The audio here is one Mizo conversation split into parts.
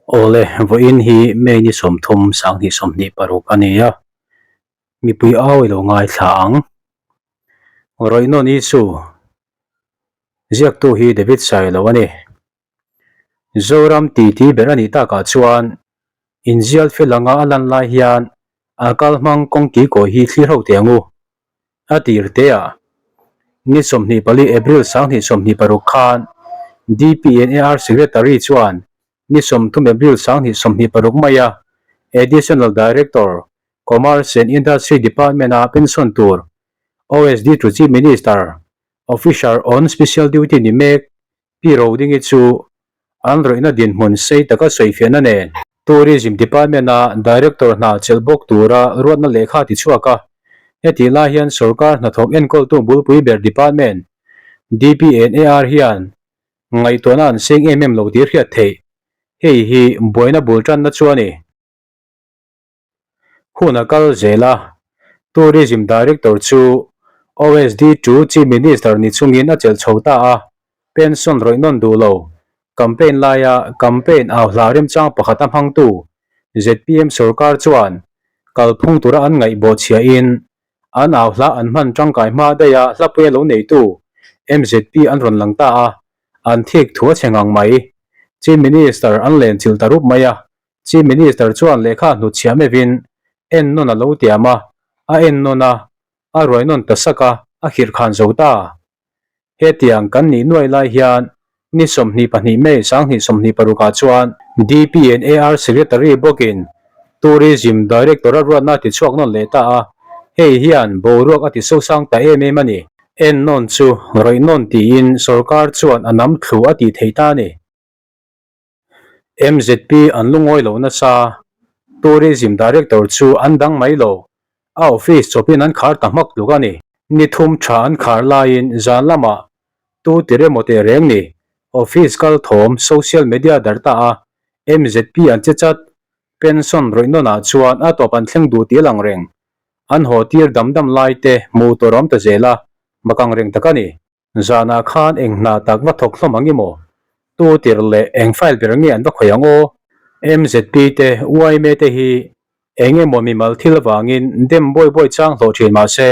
Awle, vawiin hi May ni 30, 2026 a ni a, mipui au i lo ngaithla ang. Rawihnawn Isu ziaktu hi David Sailo a ni. Zoram titi ber a nih takah chuan inzial fel anga a lan lai hian a kalhmang kawng kikawi hi thlir ho teh ang u. A tir te ah ni 24 April 2026 khan DPNAR Secretary chuan ni 30 April 2026 maia Additional Director, Commerce and Industry Department-a pension tur OSD to Chief Minister, Officer on Special Duty ni mek Pi Rodingi chu an rawihna dinhmun sei taka sawifiahna nen Tourism Department-a Director hna chelh bawk tura ruatna lehkha ti chhuak a. Hetih lai hian sawrkar hnathawk enkawltu bulpui ber Department, DPNAR hian ngaihtuahna an seng em em lo tih hriat theih. Hei hi buaina bul tanna chu a ni. Hun a kal zel a, Tourism Director chu OSD to Chief Minister ni chungin a chelh chho ta a, pension rawih nawn duh lo, campaign laia campaign au hla remchang pakhat a hmangtu zpm sorkar chuan kalphung tura an ngaih bawhchhiahin an au hla an hman tangkai hma daiha hlapuia lo neitu mzp an rawn lang ta a, an thik thu a chhe ngang mai. Chief Minister an lenchilh ta rup mai a, Chief Minister chuan lehkha hnutchhiah meuhin en nawn a lo tiam a, a en nawn a, a ruai nawn ta sak a, a khirh khan zo ta. Hetiang kan nih nuai lai hian ni 22 May 2026 ah chuan DP and AR Secretary bawkin Tourism Director a ruatna a tichhuak nawn leh ta a, hei hian boruak a tisosang ta em em a ni. En nawn chu rawih nawn tiin sorkar chuan a nam thlu a tih theih ta a ni. MZP an lungawi lo nasa, Tourism Director chu an dang mai lo, a office chawpin an khar ta hmak tluk a ni. Ni thum tha an khar laiin zan lamah tu tir emaw teh reng ni, office kal thawm social media darh ta a, MZP an che chat, pension rawih nawnah chuan a tawp an thleng duh tih a lang reng, an haw tir dam dam lai te hmuh tur a awm ta zel a, mak ang reng tak a ni. Zanah khan eng hna tak va thawk hlawm ang i maw? Tu tir leh eng file ber nge an va khawih ang aw? MZP te, yma te hi eng emaw mimal thil avangin dem bawi bawi chang hlawh thin mah se,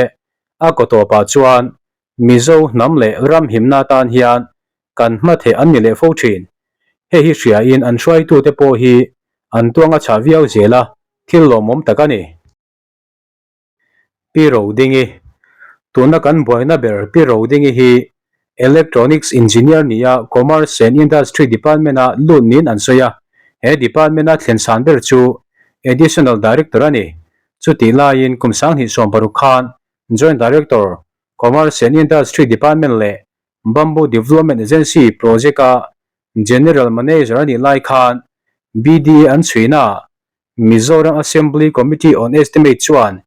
a kaw tawpah chuan Mizo hnam leh ram himna atan hian kan hma theh an ni leh fo thin. Hei hi hriain an hruaitute pawh hi an tuang a chhah viau zel a, thil lawmawm tak a ni. Pi Rodingi, Tuna kan buaina ber Pi Rodingi hi Electronics Engineer nia Commerce and Industry Department-a lut niin an sawi a, he department-a thlen san ber chu Additional Director a ni. Chutih laiin kum 2016 khan Joint Director, Commerce and Industry Department leh Bamboo Development Agency Project-a General Manager a nih lai khan BDA an chhuina Mizoram Assembly Committee on Estimate chuan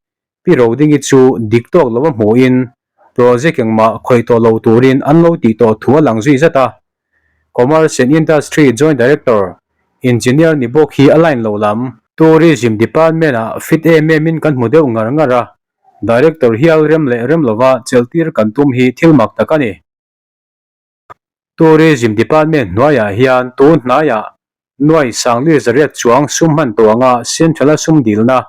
Pi Rodingi chu dik tawk lo a hmuhin project engmah khawih tawh lo turin an lo tih tawh thu a lang zui zat a. Commerce and Industry Joint Director, Engineer ni bawk hi a line lo lam. Tourism Department ah fit em em in kan hmu deuh ngar ngar a, Director hial rem leh rem lova cheltir kan tum hi thil mak tak a ni. Tourism Department hnuaiah hian tun hnaiah nuai sanglir zariat chuang sum hman tawh anga Central-a sum dilna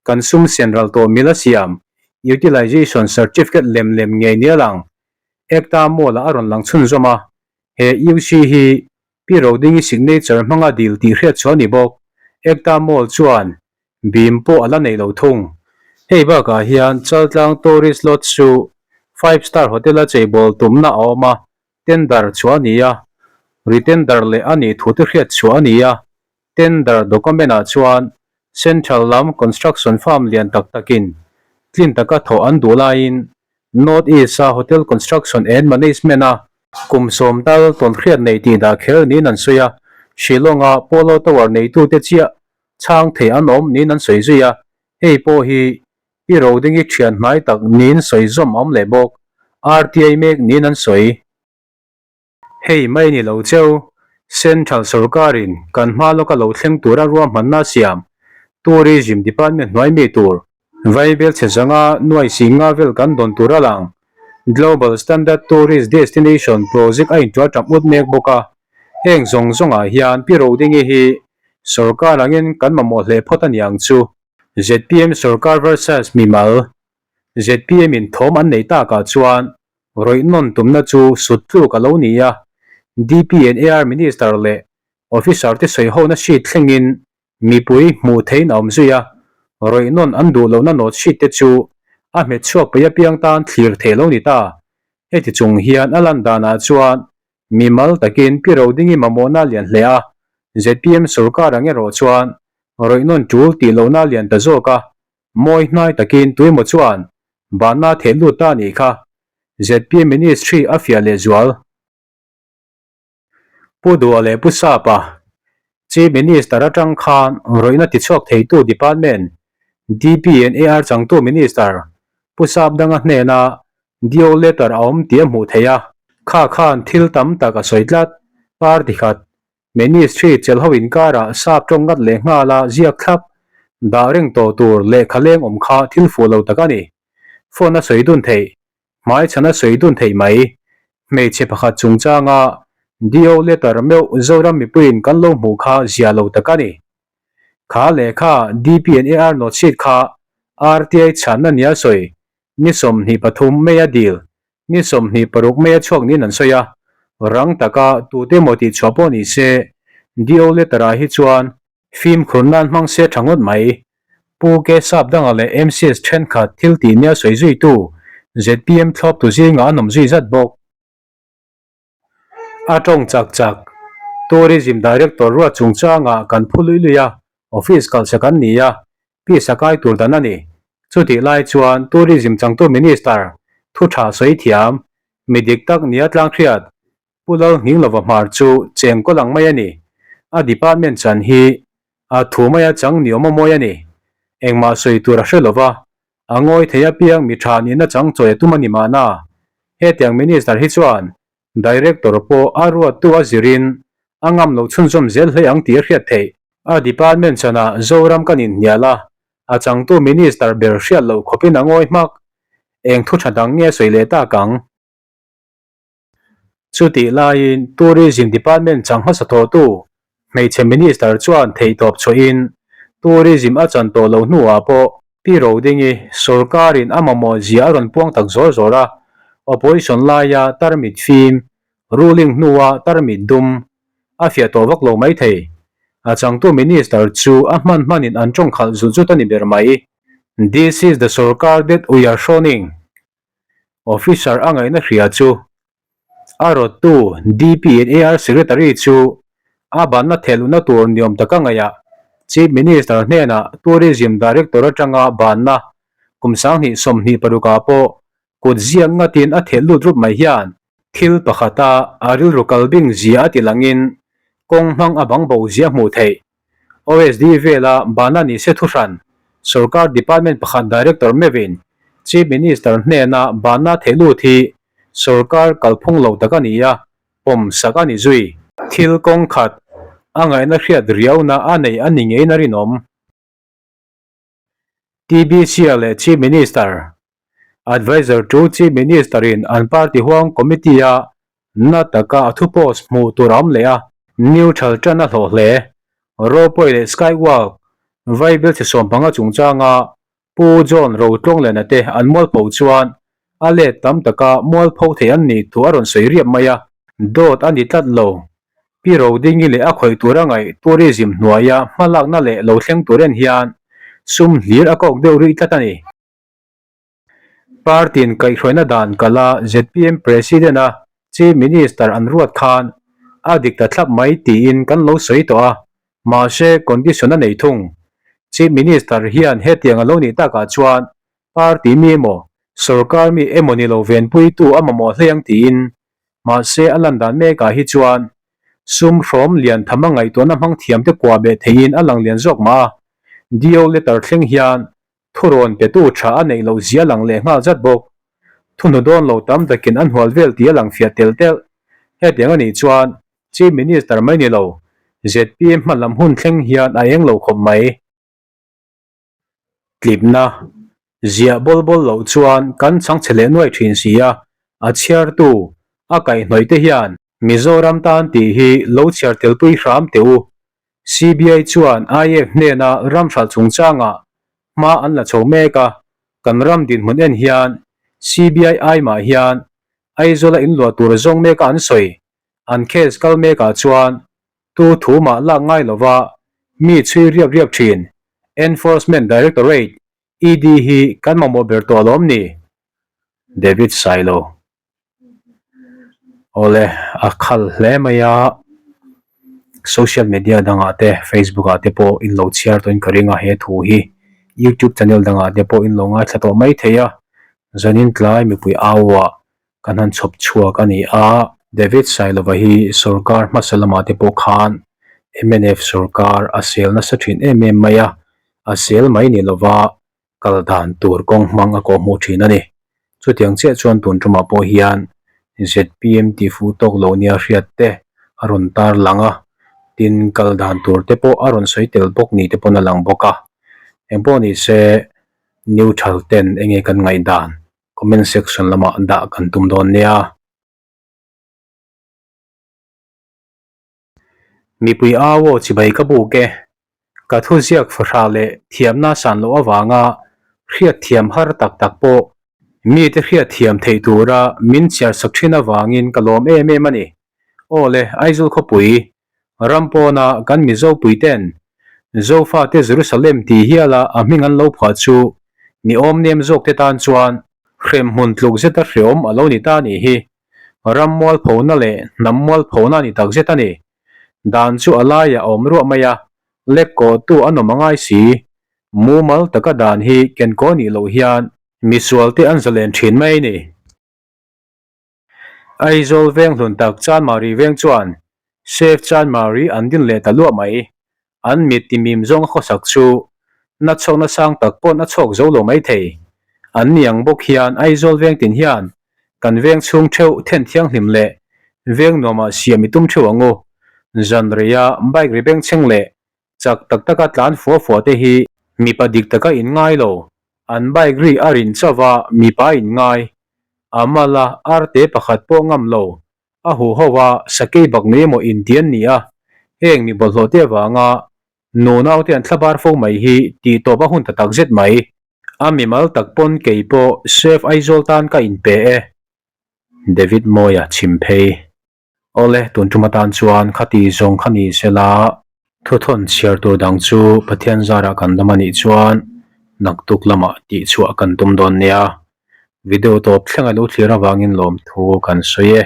kan sum senral tawh mila siam Utilization Certificate lem lem ngei nia lang Ekta Mall-ah a rawn lang chhunzawm a, he UC hi Pi Rodingi signature hmanga dil tih hriat chhuah a ni bawk. Ekta Mall chuan bim pawh a la nei lo thung. Hei bakah hian Chaltlang Tourist Lodge chu Five Star Hotel-a cheibawl tumna a awm a, tender chhuah a ni a, retender leh a nih thu te hriat chhuah a ni a, tender document-ah chuan Central lam construction firm lian tak takin tlin taka thawh an duh laiin North East-a Hotel Construction and Management-a kum sawm tal tawnhriat nei tih dah kher niin an sawi a, Shillong-a Polo Tower neitute chiah Chhang thei an awm niin an sawi zui a, hei pawh hi Pi Rodingi thian hnai tak niin sawi zawm a awm leh bawk, RTI mek niin an sawi. Hei mai ni lo cheu, Central sorkarin kan hma lawka lo thleng tura ruahmanna siam Tourism Department hnuai mi tur Vaibel chhe zanga nuai si nga vel kan dawn tur a lang. Global Standard Tourist Destination Project a intual tap ut mek bawk a. Heng zawng zawngah hian Pi Rodingi hi Sorkar angin kan mamawh hle phawt a niang chu. Zpm sorkar versus mimal. Zpm in thawm an nei takah chuan rawih nawn tumna chu sut tluk a lo ni a, DP and AR Minister leh Officer te sawi hona sheet thlengin mipui hmuh theihin a awm zui a, rawih nawn an duh lohna note sheet te chu a hmet chhuak peih apiang tan thlir theih lo ni ta. Heti chung hian a lan danah chuan Mimal takin Pi Rodingi mamawhna a lian hle a, zpm sorkar ang erawh chuan rawih nawn tul tih lohna a lian ta zawk a, mawi hnai takin tuemaw chuan banna a theh lut ta a nih kha. Zpm ministry a fiah leh zual. Pu Dua leh Pu Sapa, Chief Minister atang khan rawihna tichhuak theitu department DP and AR changtu Minister Pu Sapdanga hnena DO letter a awm tih a hmuh theih a. Kha khan thil tam tak a sawi tlat. Party khat, Ministry chelh ho inkarah sap tawng ngat leh nghala ziak thlap, dah reng tawh tur lehkha leng awm kha thil fuh lo tak a ni. Phone a sawi dun theih, hmaichhan a sawi dun theih mai. Hmeichhe pakhat chungchanga DO letter meuh Zoram mipuiin kan lo hmuh kha zia lo tak a ni. Kha lehkha DP and AR note sheet kha RTI chhanna nia sawi Ni 23 May-a dil, ni 26 May-a chhuak niin an sawi a, rang taka tute emaw tih chhuah pawh ni se, DO letter-ah hi chuan fimkhur nan hmang se tha ngawt mai. Pu K Sapdanga leh MCS thenkhat thil tih nia sawi zuitu zpm thlawptu zingah an awm zui zat bawk. A tawng chak chak. Tourism Director ruat chungchangah kan phu lui lui a, office kalhsak an ni a, pisa kai tur dan a ni. Chutih lai chuan Tourism changtu Minister thu tha sawi thiam, mi dik tak nia tlang hriat, Pu Lal Nghinglova Hmar chu cheng kawl ang mai a ni. A department chan hi a thu maia chang ni awm a mawi a ni. Engmah sawi tur a hre lova, A ngawi thei apiang mi tha nihna chang chawi a tum a ni mahna. Hetiang Minister hi chuan Director pawh a ruattu a zirin a ngam lo chhunzawm zel hle ang tih a hriat theih. A department chanah Zoram kan inhnial a, a changtu Minister ber hriat loh khawpin a ngawi hmak. Eng thu tha dang nge sawi leh tak ang? Chutih laiin Tourism Department chang hmasa thawhtu hmeichhe Minister chuan theihtawp chhuahin Tourism a chan tawh lo hnuah pawh Pi Rodingi sorkarin a mamawh zia a rawn puang tak zawr zawr a, Opposition laia tarmit fim, ruling hnua tarmit dum a fiah tawh vak lo mai thei. A changtu Minister chu a hman hmanin an tawngkhalh zut zut a ni ber mai. This is the sorkar that we are showning. Officer a ngaihna hria chu a rawttu DP and AR Secretary chu a banna thehluhna tur niawm taka ngaihah Chief Minister hnenah Tourism Director atanga banna kum 2026 ah pawh kut ziak ngatin a theh lut rup mai hian thil pakhata a rilru kalbing zia a ti langin kawng hmang a bang bo zia hmuh theih. OSD vela bana ni se thuhran sorkar department pakhat director meuhin Chief Minister hnena bana theih lut hi sorkar kalphung lo tak a ni a, pawm sak a ni zui. Thil kawng khat a ngaihna hriat riauna a nei a ni ngeiin a rinawm. TBC-a leh Chief Minister, Adviser to Chief Minister-in an party huang committee-a na taka a thu post hmuh tur a awm leh a, neutral tan a hlawh hle. Ropeway leh Skywalk vaibel chhe 15 chungchanga Pu John Rotlawnglen-a te an mualpho chuan a let tam taka mualpho thei an nih thu a rawn sawi riap mai a. Dawt a ni tlat lo. Pi Rodingi leh a khawih tura ngaih tourism hnuaia hmalakna leh lo thleng tur en hian sum hlir a kawk deuh rih tlat a ni. Party-in kaihhruaina dan kala zpm President-a Chief Minister an ruat khan a dik ta thlap mai tiin kan lo sawi tawh a, mahse condition a nei thung. Chief Minister hian hetiang a lo nih takah chuan party mi emaw sorkar mi emaw ni lo venpuitu a mamawh hle ang tiin Mahse a lan dan mekah hi chuan sum hrawm lian tham a ngaihtuahna hmang thiam te kua beh theihin a lang lian zawk mah a, DO letter thleng hian thurawn petu tha a neih loh zia lang leh nghal zat bawk. Thuhnu dawn lo tam takin an hual vel tih a lang fiah tel telh. Hetiang a nih chuan Chief Minister mai ni lo, zpm hmalam hun thleng hian a eng lo khawp mai. Tlipna, ziah bawl bawl loh chuan kan chhangchhe leh nuai thin si a, a chhiartu, a kaihhnawih te hian Mizoram tan tih hi lo chhiar telpui hram teh u. CBI chuan IAF hnena ram hralh chungchangah hma an la chho mek a, kan ram dinhmun en hian CBI ai mah hian Aizawla inluah tur zawng meka an sawi. An case kal mekah chuan tu thu mah lak ngai lova mi chhui riap riap thin Enforcement Directorate, ED, hi kan mamawh ber tawh alawm ni? David Sailo. Awle, a khal hle mai a, social media dangah te Facebook ah te pawh in lo chhiar tawhin ka ring a he thu hi YouTube channel dangah te pawh in lo ngaithla tawh mai thei a, zanin tlai mipui au ah kan han chhawp chhuak a ni a. David Sailova hi sorkar hmasa lamah te pawh khan mnf sorkar a sel nasa thin em em mai a, a sel mai ni lova kal dan tur kawng hmang a kawhhmuh thin a ni. Chutiang chiah chuan tun tumah pawh hian zpm tih fuh tawk lo nia hriat te a rawn tar lang a, tin kal dan tur te pawh a rawn sawi tel bawk ni te pawn a lang bawk a. Engpawh ni se neutral ten enge kan ngaihdan comment section lamah dah kan tum dawn nia. Mipui au aw chibai ka buk e. Ka thuziak fahrah leh thiamna san loh avanga hriatthiam har tak tak pawh mite hriatthiam theih tura min chhiar sak thin avangin ka lawm em em a ni. Aw le, Aizawl khawpui, ram pawna kan Mizo puiten Zofate Jerusalem tih hiala a hming an lo phuah chu mi awmnem zawkte tan chuan hremhmun tluk zeta hreawm a lo ni ta nih hi. Ram mualphona leh hnam mualphona a ni takzet a ni. Dan chu a laiah a awm ruah mai a, lek kawhtu an awm a ngai si. Mumal taka dan hi kenkaw nih loh hian misualte an zalen thin mai a ni. Aizawl veng hlun tak Chanmari veng chuan Save Chanmari an din leh ta luah mai. An mit timim zawng a khawsak chu na chhawkna sang tak pawn a chhawk zo lo mai thei. An ni ang bawk hian Aizawl veng tin hian kan veng chhung theuh then thianghlim leh veng nuamah siam i tum theuh ang u. Zan reia bike ri bengchheng leh chak tak taka tlan fua fua te hi mipa dik taka in ngai lo. An bike ri a rin chauh a mipa in ngai. A mala arte pakhat pawh ngam lo. A huh ho a, sakei bak nei emaw inti an ni a, heng mi bawlhhlawh te avanga nunau te an thlabar fo mai hi tih tawp a hun ta tak zet mai. A mimal tak pawn kei pawh Save Aizawl tan ka inpe e. David Mawia chhim phei. Awle, tun tum atan chuan khati zawng kha ni sela, thuthawn chhiar tur dang chu Pathian zarah kan dam a nih chuan naktuk lamah tihchhuah kan tum dawn nia. Video tawp thleng a lo thlir avangin lawmthu kan sawi e.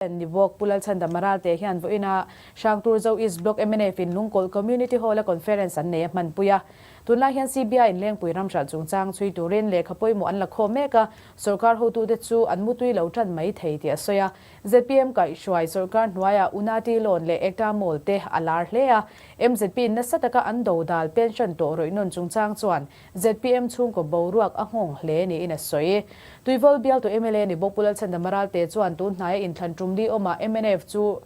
Ni bawk Pu Lalchhandama Ralte hian vawiina Hrangturzo East Block mnf in Lungkawlh Community Hall a conference an nei a hmanpui a. Tunlai hian CBI in Lengpui ramhralh chungchang chhui turin lehkha pawimawh an la khawm mek a, sawrkar hotute chu an mutui lo tan mai thei tih a sawi a. Zpm kaihhruai sawrkar hnuaiah Unati Loan leh Ekta Mall te a lar hle a, mzp in nasa taka an dodal pension tawh rawih nawn chungchang chuan Zpm chhungkaw boruak a nghawng hle niin a sawi. Tuivawl bialtu mla ni bawk Pu Lalchhandama Ralte chuan tun hnaia inthlan tum li awmah mnf chu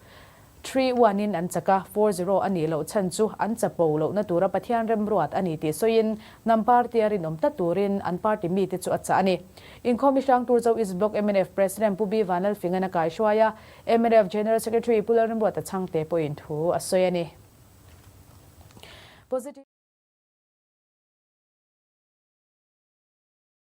3-1 in an chak a, 4-0 a nih loh chhan chu an chapo lohna tura Pathian remruat a ni tih sawiin hnam party a rinawm tlat turin an party mite chu a chah a ni. Inkhawm hi Hrangturzo East Block mnf President Pu B Vanlalfingan a kaihruai a, mnf General Secretary Pu Lalremruata Chhangte pawhin thu a sawi a ni. Positive.